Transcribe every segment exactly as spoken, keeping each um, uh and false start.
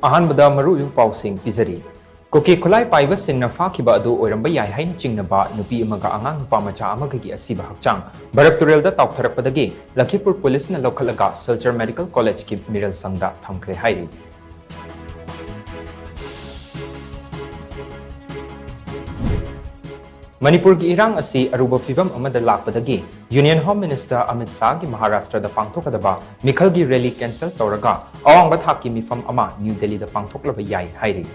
ꯑꯍꯥꯟꯕꯗ ꯃꯔꯨꯑꯣꯏꯕ ꯄꯥꯎꯁꯤꯡ ꯄꯤꯖꯔꯤ꯫ ꯀꯨꯀꯤ ꯈꯨꯠꯂꯥꯏ ꯄꯥꯏꯕꯁꯤꯡꯅ ꯐꯥꯈꯤꯕ ꯑꯗꯨ ꯑꯣꯏꯔꯝꯕ ꯌꯥꯏ ꯍꯥꯏꯅ ꯆꯤꯡꯅꯕ ꯅꯨꯄꯤ ꯑꯃꯒ ꯑꯉꯥꯡ ꯅꯨꯄꯥ ꯃꯆꯥ ꯑꯃꯒꯒꯤ ꯑꯁꯤꯕ ꯍꯛꯆꯥꯡ ꯚꯔꯛ ꯇꯨꯔꯦꯜꯗ ꯇꯥꯎꯊꯔꯛꯄꯗꯒꯤ ꯂꯈꯤꯄꯨꯔ ꯄꯨꯂꯤꯁꯅ ꯂꯧꯈꯠꯂꯒ ꯁꯤꯜꯆꯔ ꯃꯦꯗꯤꯀꯦꯜ ꯀꯣꯂꯦꯖꯀꯤ ꯃꯤꯔꯦꯜ ꯁꯪꯗ ꯊꯝꯈ꯭ꯔꯦ ꯍꯥꯏꯔꯤ꯫ ꯃꯅꯤꯄꯨꯔꯒꯤ ꯏꯔꯥꯡ ꯑꯁꯤ ꯑꯔꯨꯕ ꯐꯤꯚꯝ ꯑꯃꯗ ꯂꯥꯛꯄꯗꯒꯤ ꯌꯨꯅꯤꯌꯟ ꯍꯣꯝ ꯃꯤꯅꯤꯁꯇꯔ ꯑꯃꯤꯠ ꯁꯥꯍꯒꯤ ꯃꯍꯥꯔꯥꯁꯇ꯭ꯔꯗ ꯄꯥꯡꯊꯣꯛꯀꯗꯕ ꯃꯤꯈꯜꯒꯤ ꯔꯦꯂꯤ ꯀꯦꯟꯁꯦꯜ ꯇꯧꯔꯒ ꯑꯋꯥꯡꯕ ꯊꯥꯛꯀꯤ ꯃꯤꯐꯝ ꯑꯃ ꯅ꯭ꯌꯨ ꯗꯦꯜꯂꯤꯗ ꯄꯥꯡꯊꯣꯛꯂꯕ ꯌꯥꯏ ꯍꯥꯏꯔꯤ꯫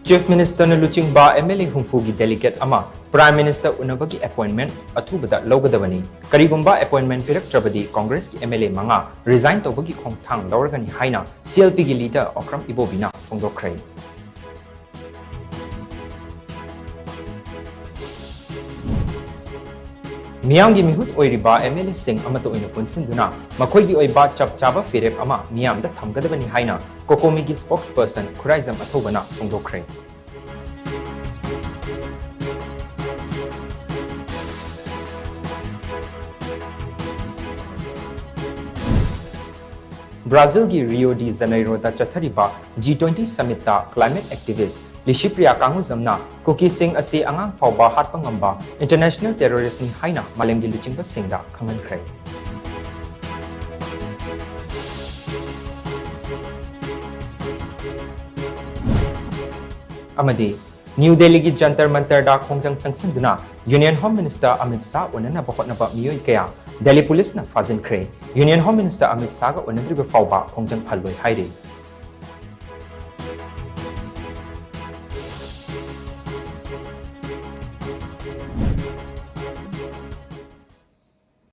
ꯆꯤꯐ ꯃꯤꯅꯤꯁꯇꯔꯅ ꯂꯨꯆꯤꯡꯕ ꯑꯦꯝ ꯑꯦꯜ ꯑꯦ ꯍꯨꯝꯐꯨꯒꯤ ꯗꯦꯂꯤꯒꯦꯠ ꯑꯃ ꯄ꯭ꯔꯥꯏꯝ ꯃꯤꯅꯤꯁꯇꯔ ꯎꯅꯕꯒꯤ ꯑꯦꯄꯣꯏꯟꯃꯦꯟꯠ ꯑꯊꯨꯕꯗ ꯂꯧꯒꯗꯕꯅꯤ꯫ ꯀꯔꯤꯒꯨꯝꯕ ꯑꯦꯄꯣꯏꯟꯃꯦꯟꯠ ꯄꯤꯔꯛꯇ꯭ꯔꯕꯗꯤ ꯀꯣꯡꯒ꯭ꯔꯦꯁꯀꯤ ꯑꯦꯝ ꯑꯦꯜ ꯑꯦ ꯃꯉꯥ ꯔꯤꯖꯥꯏꯟ ꯇꯧꯕꯒꯤ ꯈꯣꯡꯊꯥꯡ ꯂꯧꯔꯒꯅꯤ ꯍꯥꯏꯅ ꯁꯤ ꯑꯦꯜ ꯄꯤꯒꯤ ꯂꯤꯗꯔ ꯑꯣꯀ꯭ꯔꯝ ꯏꯕꯣꯕꯤꯅ ꯐꯣꯡꯗꯣꯛꯈ꯭ꯔꯦ꯫ ꯃꯤꯌꯥꯝꯒꯤ ꯃꯤꯍꯨꯠ ꯑꯣꯏꯔꯤꯕ ꯑꯦꯝ ꯑꯦꯜ ꯑꯦꯁꯤꯡ ꯑꯃꯠꯇ ꯑꯣꯏꯅ ꯄꯨꯟꯁꯤꯟꯗꯨꯅ ꯃꯈꯣꯏꯒꯤ ꯑꯣꯏꯕ ꯆꯞ ꯆꯥꯕ ꯐꯤꯔꯦꯞ ꯑꯃ ꯃꯤꯌꯥꯝꯗ ꯊꯝꯒꯗꯕꯅꯤ ꯍꯥꯏꯅ ꯀꯣꯀꯣꯃꯤꯒꯤ ꯁ꯭ꯄꯣꯛꯁꯄꯔꯁꯟ ꯈꯨꯔꯥꯏꯖꯝ ꯑꯊꯧꯕꯅ ꯐꯣꯡꯗꯣꯛꯈ꯭ꯔꯦ꯫ ꯕ꯭ꯔꯥꯖꯤꯜꯒꯤ ꯔꯤꯑꯣ ꯗꯤ ꯖꯅꯩꯔꯣꯗ ꯆꯠꯊꯔꯤꯕ ꯖꯤ ꯇ꯭ꯋꯦꯟꯇꯤ ꯁꯃꯤꯠꯇ ꯀ꯭ꯂꯥꯏꯃꯦꯠ ꯑꯦꯛꯇꯤꯚꯤꯁ꯭ꯠ ꯂꯤꯁꯤꯄ꯭ꯔꯤꯌꯥ ꯀꯥꯡꯉꯨꯖꯝꯅ ꯀꯨꯀꯤꯁꯤꯡ ꯑꯁꯤ ꯑꯉꯥꯡ ꯐꯥꯎꯕ ꯍꯥꯠꯄ ꯉꯝꯕ ꯏꯟꯇꯔꯅꯦꯁꯅꯦꯜ ꯇꯦꯔꯣꯔꯤꯁ꯭ꯠꯅꯤ ꯍꯥꯏꯅ ꯃꯥꯂꯦꯝꯒꯤ ꯂꯨꯆꯤꯡꯕꯁꯤꯡꯗ ꯈꯪꯍꯟꯈ꯭ꯔꯦ꯫ ꯑꯃꯗꯤ ꯅ꯭ꯌꯨ ꯗꯦꯜꯂꯤꯒꯤ ꯖꯟꯇꯔ ꯃꯟꯇꯔꯗ ꯈꯣꯡꯖꯪ ꯆꯪꯁꯤꯟꯗꯨꯅ union home minister Amit Shah ꯎꯅꯅꯕ ꯍꯣꯠꯅꯕ ꯃꯤꯑꯣꯏ ꯀꯌꯥ ꯗꯦꯜꯂꯤ ꯄꯨꯂꯤꯁꯅ ꯐꯥꯖꯤꯟꯈ꯭ꯔꯦ꯫ ꯌꯨꯅꯤꯌꯟ ꯍꯣꯝ ꯃꯤꯅꯤꯁꯇꯔ ꯑꯃꯤꯠ ꯁꯥꯍꯒ ꯎꯅꯗ꯭ꯔꯤꯕ ꯐꯥꯎꯕ ꯈꯣꯡꯖꯪ ꯍꯜꯂꯣꯏ ꯍꯥꯏꯔꯤ꯫